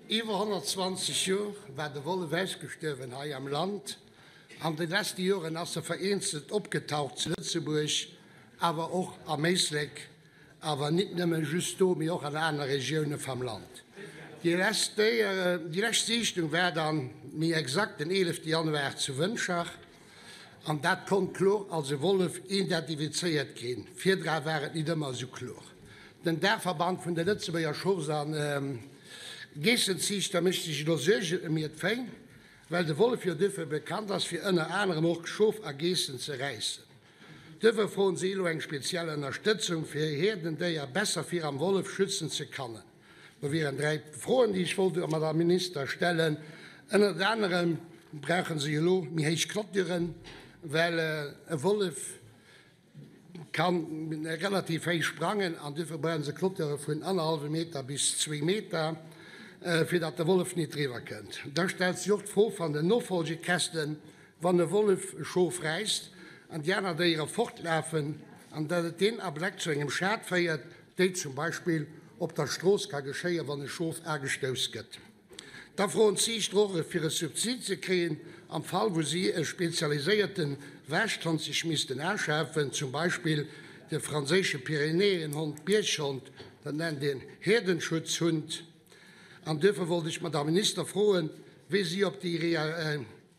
Iwwer 120 Joer war de Wollef ausgestuerwen hei am Land. An de leschte Joren ass e vereenzelt opgetaucht zu Lëtzebuerg, awer och am Éislek, awer nit nëmme just do, mee och an anere Regioune vam Land. Déi lescht Siichtung war dann méi exakt den 11 Januar zu Wëntger. An dat konnt kloer als e Wollef identifizéiert ginn. Virdra war et nit ëmmer esou kloer. Den Daachverband vun de Lëtzebuerger Schofs a Geessenziichter mécht sech elo Suergen ëm hiert Véi, well de Wollef jo duerfir bekannt ass, fir ënner anerem och Schof a Geessen ze räissen. Duerfir froen si elo eng speziell Ënnerstëtzung, fir hir Hierdendéier besser viram Wollef schützen ze kannen. Do wieren 3 Froen, déi ech wollt der Madame Minister stellen. Ënnert anerem brauche se elo méi héich Clôturen, well e Wollef ka relativ héich sprangen an duerfir brauche se Clôture vun annerhallwe Meter bis zwéi Meter, fir datt de Wollef nit driwwer kënnt. Da stellt sech och d'Fro van den Nofolgekästen, wann e Wollef e Schof räisst an déi aner Déiere fortlafen an datt et deen Ableck zu engem Schad féiert, déi zum Beispill op der Strooss ka geschéien, wann e Schof agestouss gëtt. Da froen d'Ziichter och, fir e Subsid ze kréien, am Fall wou si e spezialiséierte Wächthond sech missten aschafen, zum Beispill de franséische Pyrenäenhond, Bierghond, dat nennt een Herdenschutzhund. An duerfir wollt ech d'Madame Minister froen, wéi si op déi.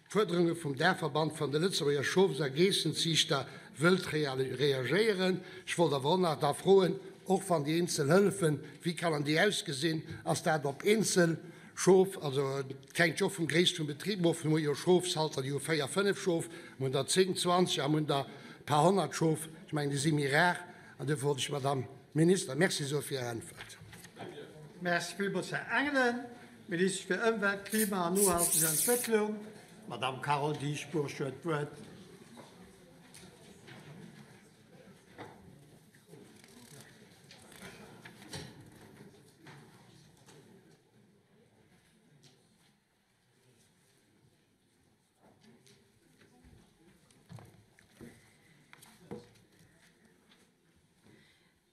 D'Fuerderunge vum Daachverband van de Lëtzebuerger Schofs a Geessenziichter wëllt reagéieren. Ech wollt awer och nach da froen, och wann déi eenzel Hëllefen, wéi kannen déi ausgesinn? Ass dat op eenzel Schof, also et hänkt jo och vum Gréisst vum Betrib of, mir hu jo Schofshalter, déi hu 4, 5 Schof, mir hunn der 10, 20 a mir hunn der e paar 100 Schof, ech mengen déi si méi rar. An duerfir wollt ech d'Madame Minister Merci soe fir hir Äntwert. Merci villmools, Här Engelen. D'Ministesch fir Ëmwelt, Klima an nohalteg Entwécklung, d'Madamm Carole Dieschbourg, huet d'Wuert.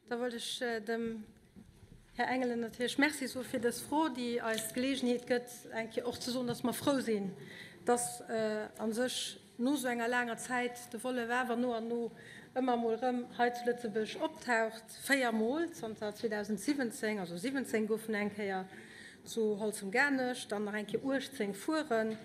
Da wollt ech dem Här Engelen natierlech Merci soe fir dës Fro, déi eis d'Geleegenheet gëtt, eng Kéier och ze soen, dass mer frou sinn, dass a sech no esou enger laanger Zäit de Wollef awer no an no ëmmer emol erëm hei zu Lëtzebuerg optaucht. Véiermol zanter 2017, also 17 goufen eng Kéier zu Holzem-Garnech, dann nach eng Kéier 18 Fueren,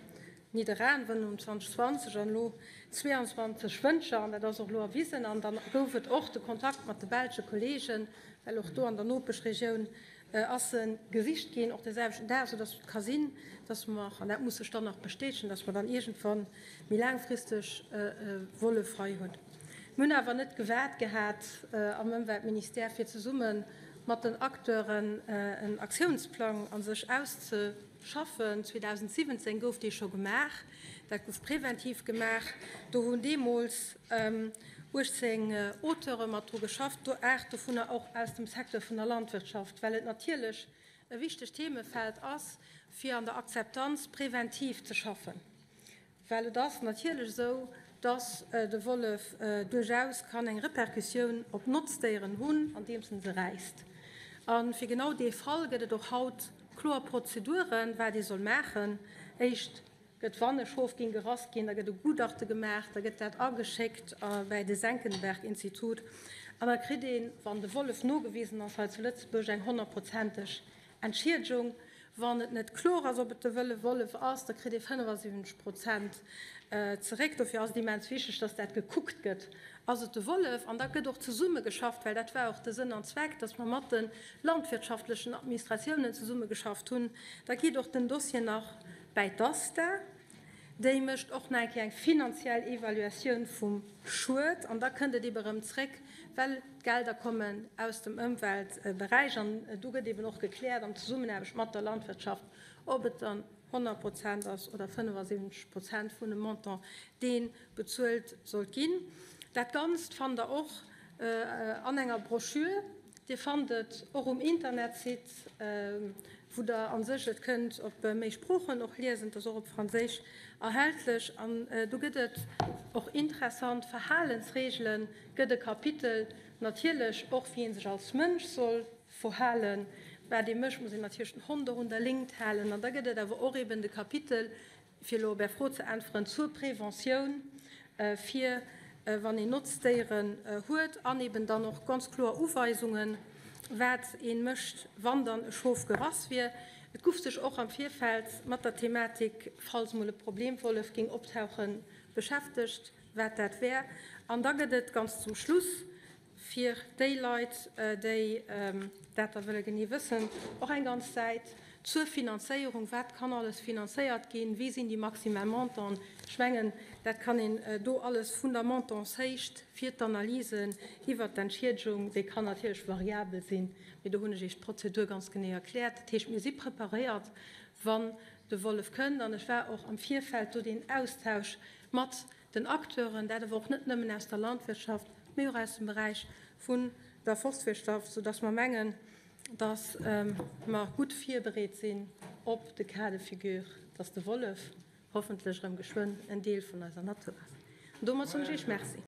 Nidderaanwen um 2020 an elo 22 Wëncher, an dat ass och elo erwisen. An da gouf et och de Kontakt mat de belsche Kolleegen, well och do an der Nopeschregioun ass e gesicht ginn, och de selwechten Dag, soudass et ka sinn, dass mer, an dat muss sech dann nach bestätegen, dass mer dann iergendwann méi laangfristeg e Wollef hei hunn. Mir hunn awer net gewaart gehat am Ëmweltministère, fir zesumme mat den Acteuren en Aktiounsplang a sech ausze. Schaffen. 2017 gouf dee scho gemaach. Dat gouf präventiv gemaach. Do hunn deemools 18 Auteure mat dru geschafft, do 8 dovunner och aus dem Secteur vun der Landwirtschaft, well et natierlech e wichtegt Themefeld ass, fir an der Akzeptanz präventiv ze schaffen. Well et ass natierlech esou, dass de Wollef duerchaus kann eng Repercussioun op Notzdéieren hunn, andeems en se räisst. A fir genau dee Fall gëtt et och haut kloer Prozeduren, wat ee soll maachen. Éischt gëtt, wann e Schof géing gerass ginn, da gëtt e Gutachte gemaach, da gëtt dat ageschéckt bäi de Senckenberg-Institut an da kritt een, wann de Wollef nogewisen ass hei zu Lëtzebuerg, eng honnertprozenteg Entschiedegung, wann et net kloer ass, ob et de wëlle Wollef ass, da kritt ee 75 Prozent zeréck. Dofir ass et immens wichteg, dass dat gekuckt gëtt, ass et de Wollef. An da gëtt och zesummegeschafft, well dat war och de Sënn an Zweck, dass mer mat de landwirtschaftlechen Administratiounen zesummegeschafft hunn. Da geet och den Dossier nach bäi d'ASTA. Déi mécht och nach eng Kéier eng finanziell Evaluatioun vum Schued an da kënnt et ebe rëm zréck, well d'Gelder kommen aus dem Ëmweltberäich an do gëtt eben och gekläert am Zesummenaarbecht mat der Landwirtschaft, ob et dann 100 Prozent ass oder 75 Prozent vun dem Montant, dee bezuelt sollt ginn. Dat Ganzt fannt Der och an enger Broschür. Dir fannt et och um Internetsite, wou Der a sech et kënnt op méi Sproochen och liesen. Et ass och op Franséisch erhältlech. An do gëtt et och interessant Verhalensreegelen, gëtt e Kapitel natierlech och, wéi ee sech als Mënsch soll verhalen. Wat ee mécht, muss een natierlech den Hond och un der Léngt halen. An da gëtt et awer och eben de Kapitel, fir elo op Är Fro ze äntweren, zur Preventioun, fir wann een Notzdéieren huet, an eben dann och ganz kloer Uweisungen, wat ee mécht, wann dann e Schof gerass wier. Et guff sech och am Virfeld mat der Thematik, falls mol e Problemwollef géing optauchen, beschäftegt, wat dat wär. An da gëtt et ganz zum Schluss fir déi Leit, déi dat da wëlle genee wëssen, och eng ganz Säit zur Finanzéierung, Wat kann alles finanzéiert ginn, wéi sinn déi maximal Montanten? Ech mengen, dat kann een do alles vun der Montantshéicht fir d'Analysen iwwert d'Entschiedegung, déi kann natierlech variabel sinn, mee do hunn ech Iech d'Prozedur ganz genee erkläert. Dat heescht, mir si preparéiert, wann de Wollef kënnt. An ech war och am Virfeld do deen Austausch mat den Acteuren, dat awer och net nëmmen aus der Landwirtschaft, mee och aus dem Beräich vun der Forstwirtschaft, soudass mer mengen, dass mer gutt virbereet sinn op de Cas de figure, dass de Wollef hoffentlech erëm geschwënn en Deel vun eiser Natur ass. An domat soen ech Iech Merci.